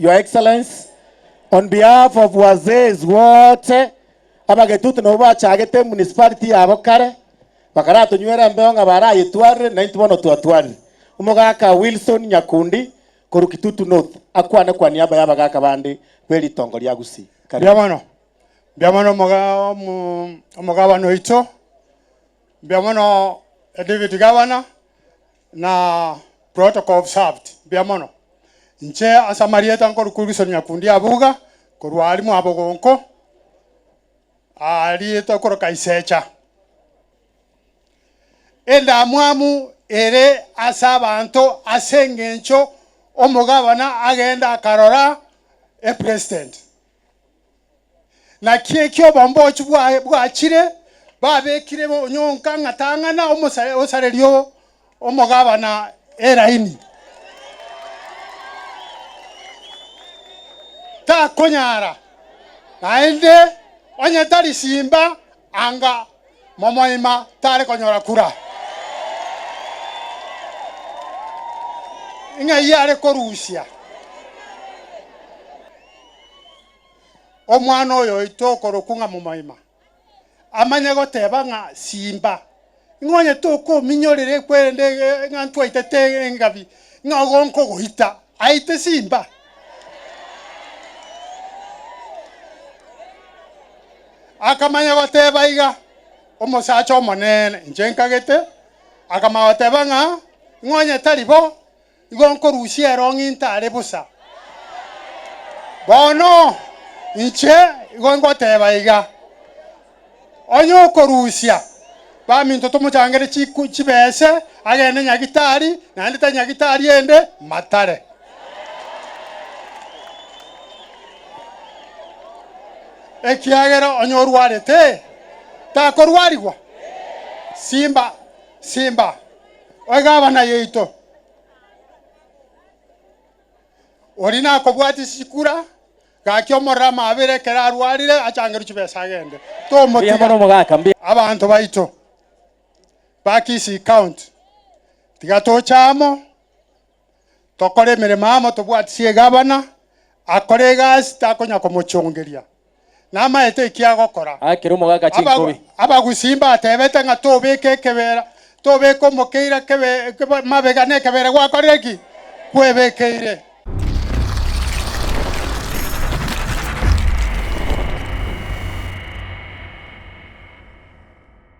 Your Excellency, on behalf of wazees wote, abagetutu nabo bachagete emunicipality yabo kare, bakaratonywera embeo ng'a barayetwarire, naintwe bono twatwarire. Omogaka Wilson Nyakundi korwa Kitutu North akwane kwa niaba y'abagaka bande be ritongo ria Gusii. Karibu. Mbuya mono, mbuya mono omoga omo omogabana oito, mbuya mono David Gavana, na protocol observed, mbuya mono. Inche ase amarieta nkorokwa Wilson Nyakundi Abuga, korwa aria mwa Bogonko, aria tokoroka Isecha. Endamwamu ere ase abanto ase engencho omogabana agenda akarora epresident. Naki ekio obombochu bwaye bwachire, babekire onyonka ng'a tang'ana omosa osarerio omogabana eraini. Takonyara, naende onye tari simba anga momoima tare konyora kura. Ng'ai are korusia? Omwana oyo oito okorokwa ng'a momoima, amanye goteba ng'a simba, ng'a onye tokominyorera ekwerende ng'a ntwaitete engabi, ng'a ogo nkogoita, aite simba. Akamanya goteba iga, omosacha omonene, inche nkagete, akamanya goteba ng'a ng'a onye tari bo, Igo nkorusia erong'i ntare bosa. Bono inche igo ngoteba iga, onye okorusia, baminto tomochangere chiku chibese agende nyagitari, naende tari nyagitari ende, matare. Ekiagera onye orwarete, takorwarigwa? Simba, simba, Egabana yaito, oria nakobwatia chikura, gaki omorero amabere ekero arwarire achangerwe chibesa agende. Mbuya Tomotiga. mono omogaka, mbuya. Abanto baito ba Kisii County, tiga toche amo, tokore emeremo amo tobwatisie egabana, akore egasi takonya komochongeria. Namaete eki agokora. Akera omogaka chinkobi. Abagusii mbatebete ng'a tobeke ekebera, tobeke omokeira kebe mabega na ekebera gwakorire ki? Kwebekeire.